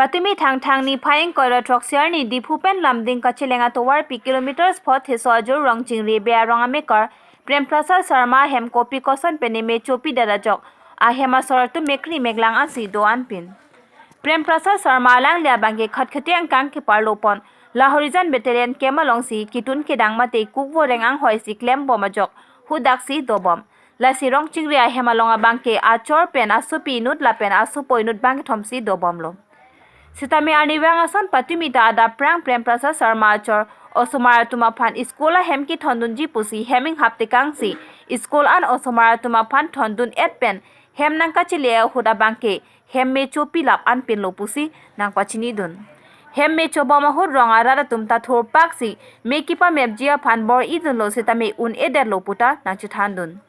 Patumi thang thang ni phaing koiro troksiar ni diphu pen lamding kachilenga towar pi kilometers phot heso ajur rong chingri bea rong amekar Prem Prasad Sharma hem kopi koson pene me chopi dada jok a hema soratu mekri meglang ansi do anpin. Prem Prasad Sharma lang lia bangke khatkhatiang kang ki parlopon la horizon battalion kemalong si kitun ke dangma te kukwo rengang hoi si klem bomajok hudak si dobom la si rong chingri a hemalonga bangke a chor pen a supi nut la pen a supoi nut bangke thomsi dobom lo. Sitami arniwang ason patumita ada prang Prem Prasad Sharma achor osomara tuma phan school a hemki thondun ji pusi heming hapte kang si school an osomara tuma phan thondun et pen hem nang kachile huda bangke hem me chopi lap an pin lo pusi nang pachini dun. Hem me choba mahur rong arara tumta thor pak si me kipa mepjia phan bor idun lo sitami un eder lo puta nang chuthan dun.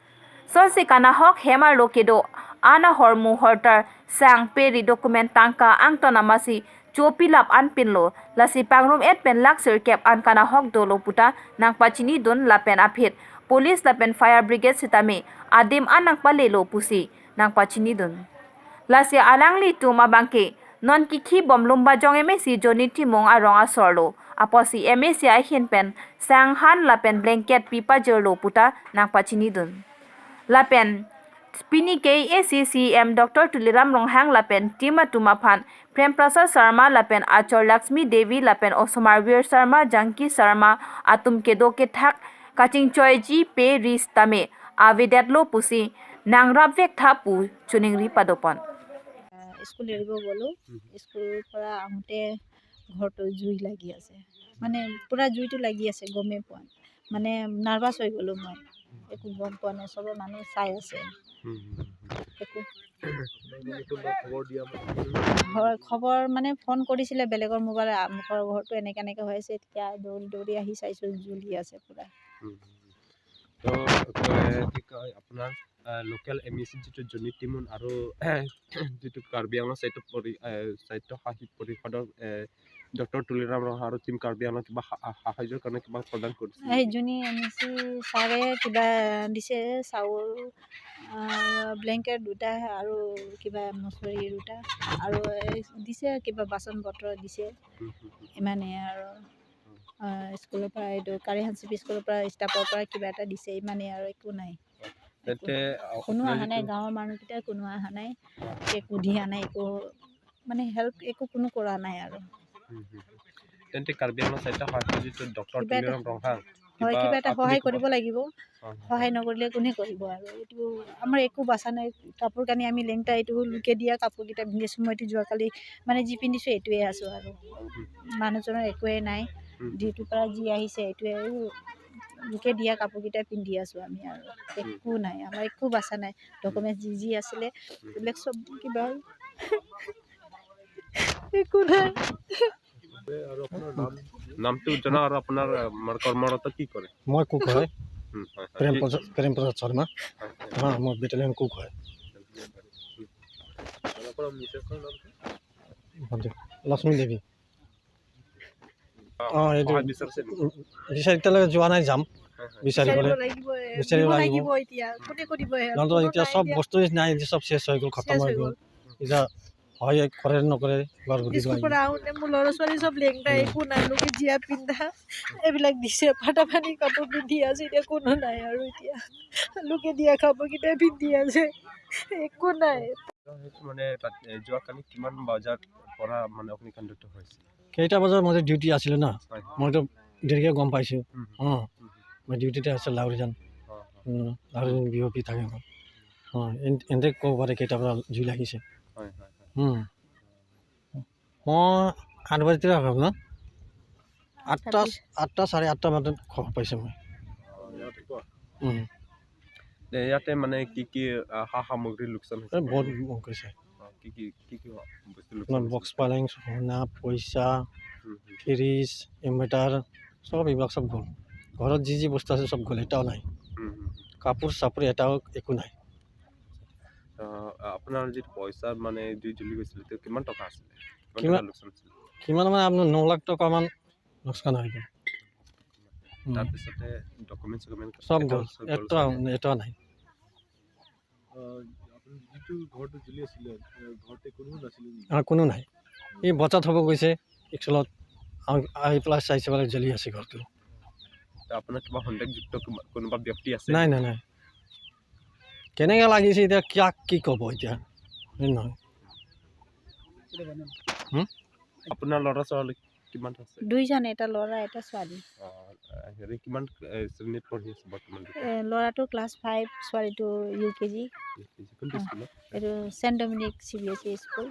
So si kana hok hemar lo kedo ana hormu hortar sang peri document tangka angtona masi chopi lap an pin lo lasi pangrum et pen lak sir cap an kana hok do lo puta nang pachini dun la pen aphit police la pen fire brigade sitami adim an nang pale lo pusi nang pachini dun. Lasi alangli tuma bangke non ki khi bom lumba jong MSc joni timong arong asorlo aposi MSc a hin pen sang han la pen blanket pipa jerlo puta nang pachini dun. La pen Pini K ACCM Dr. Tuliram Ronghang Lapen Tima Tumaphan Prem Prasad Sharma Lapen Achor Lakshmi Devi Lapen Osomar Veer Sharma Janki Sharma Atum Kedo ke thak Kaching Choi Ji Pe Ris Tame Avidet lo pusi Nangrap vek tha pu chuning ri padopon. School এৰিব গ'লোঁ, স্কুলৰ পৰা আহোঁতে ঘৰটো জুই লাগি আছে, মানে পূৰা জুইটো লাগি আছে, গমেই পোৱা নাই, মানে নাৰ্ভাছ হৈ গ'লোঁ মই, একো গম পোৱা নাই, চবে মানুহ চাই আছে, একো হয় খবৰ মানে ফোন কৰিছিলে বেলেগৰ মোবাইল, আমুকৰ ঘৰটো এনেকৈ এনেকৈ হৈ আছে, তেতিয়া দৌৰি দৌৰি আহি চাইছোঁ জ্বলি আছে পূৰা। তো কি কয় আপোনাৰ লোকেল এম ই চি যিটো জনি টিমুন আৰু যিটো কাৰ্বি আংলং স্বায়ত্ত শাসিত পৰিষদৰ ডক্টৰ তুলিৰাম ৰহা আৰু টিম কাৰ্বি আংলং কিবা সাহায্যৰ কাৰণে কিবা প্ৰদান কৰিছে? সেই জুনি এম ই চি ছাৰে কিবা দিছে, চাউল ব্লেংকেট দুটা আৰু কিবা মচৰি দুটা আৰু দিছে, কিবা বাচন পত্ৰ দিছে, ইমানেই আৰু। স্কুলৰ পৰা এইটো কাৰিহানচিপি স্কুলৰ পৰা ষ্টাফৰ পৰা কিবা এটা দিছে, ইমানেই আৰু, একো নাই। কোনো অহা নাই, গাঁৱৰ মানুহকেইটা কোনো অহা নাই, একো দিয়া নাই, একো মানে হেল্প একো কোনো কৰা নাই আৰু। তেন্তে কাৰ্বি আংলং স্বায়ত্ত শাসিত যিটো ডক্টৰ তুলিৰাম ৰংহাং হয় কিবা এটা সহায় কৰিব লাগিব, সহায় নকৰিলে কোনে কৰিব আৰু। এইটো আমাৰ একো বাচা নাই, কাপোৰ কানি আমি লেংটা এইটো লোকে দিয়া কাপোৰকেইটা পিন্ধিছোঁ, মই এইটো যোৱাকালি মানে যি পিন্ধিছোঁ এইটোৱে আছোঁ আৰু, মানুহজনৰ একোৱেই নাই, ডিউটিৰ পৰা যি আহিছে এইটোৱে লোকে দিয়া কাপোৰকেইটা পিন্ধি আছোঁ আমি আৰু, একো নাই আমাৰ, একো বাচা নাই, ডকুমেণ্টছ যি যি আছিলে এইবিলাক চব কিবা একো নাই। নামটো জনা আৰু আপোনাৰ কৰ্মৰত কি কৰে? মই কুক হয়, প্ৰেম প্ৰসাদ শৰ্মা, হা মোৰ বেটেলিয়ন কুক হয়। লক্ষ্মী দেৱী। অঁ এইটো বিচাৰি এতিয়ালৈকে যোৱা নাই, যাম বিচাৰিবলৈ, বিচাৰিব লাগিব। নহ'লে এতিয়া চব বস্তু নাই, চব শেষ হৈ গ'ল, খতম হৈ গ'ল। এতিয়া হয় কৰে নকৰে স্কুলৰ পৰা আহোঁতে মোৰ ল'ৰা ছোৱালী চব লেংটা, একো নাই, লোকে জীয়া পিন্ধা এইবিলাক দিছে, ফাটা ফাটি কাপোৰ পিন্ধি আছে, এতিয়া কোনো নাই আৰু, এতিয়া লোকে দিয়া কাপোৰকেইটাই পিন্ধি আছে, একো নাই। মানে যোৱাকালি কিমান বজাত পৰা মানে অগ্নিকাণ্ডটো হৈছে? কেইটা বজাত মই ডিউটি আছিলোঁ না, মইতো দেৰিকৈ গম পাইছোঁ। অঁ মই ডিউটিতে আছিলোঁ, লাহৰিজান, লাহৰিজান বি অ' পি থাকে। অঁ এন্তে ক'ব পাৰে কেইটা বজাত জুই লাগিছে। মই 8 বাজিতে হ'ব ন, আঠটা চাৰে আঠটা মানত খবৰ পাইছোঁ মই। ইয়াতে মানে কি কি সা সামগ্ৰী লোকচান হৈছে? বহুত গৈছে। কি কি কি কি বস্তু? বক্স পালেং, সোণা, পইচা, ফ্ৰিজ, ইনভাৰ্টাৰ, চব এইবিলাক চব গ'ল। ঘৰত যি যি বস্তু আছে চব গ'ল, এটাও নাই। কাপোৰ চাপোৰ এটাও একো নাই। আপোনাৰ যিটো পইচা মানে জুই জ্বলি গৈছিলে, কিমান টকা আছিলে? কিমান মানে আপোনাৰ 9 লাখ টকামান লোকচান হৈ গ'ল। তাৰপিছতে ডকুমেণ্টছ চব গ'ল, এটাও নাই। যিটো ঘৰটো জ্বলি আছিলে, ঘৰতে কোনো নাছিলে নেকি? কোনো নাই। এই বজাত হ'ব গৈছে স্কুলত, আহি পেলাই চাইছে পেলাই জ্বলি আছে ঘৰটো। তো আপোনাৰ কিবা সন্দেহযুক্ত কোনোবা ব্যক্তি আছে? নাই নাই নাই, কেনেকৈ লাগিছে এতিয়া কাক কি ক'ব এতিয়া, হয় নহয়? আপোনাৰ ল'ৰা ছোৱালী কিমান আছে? দুইজন, এটা ল'ৰা এটা ছোৱালী। হেৰি কিমান শ্ৰেণীত পঢ়ি আছে বৰ্তমান? ল'ৰাটো ক্লাছ 5, ছোৱালীটো ইউ কে জি। কোনটো স্কুলত? এইটো Saint Dominic CBSE school.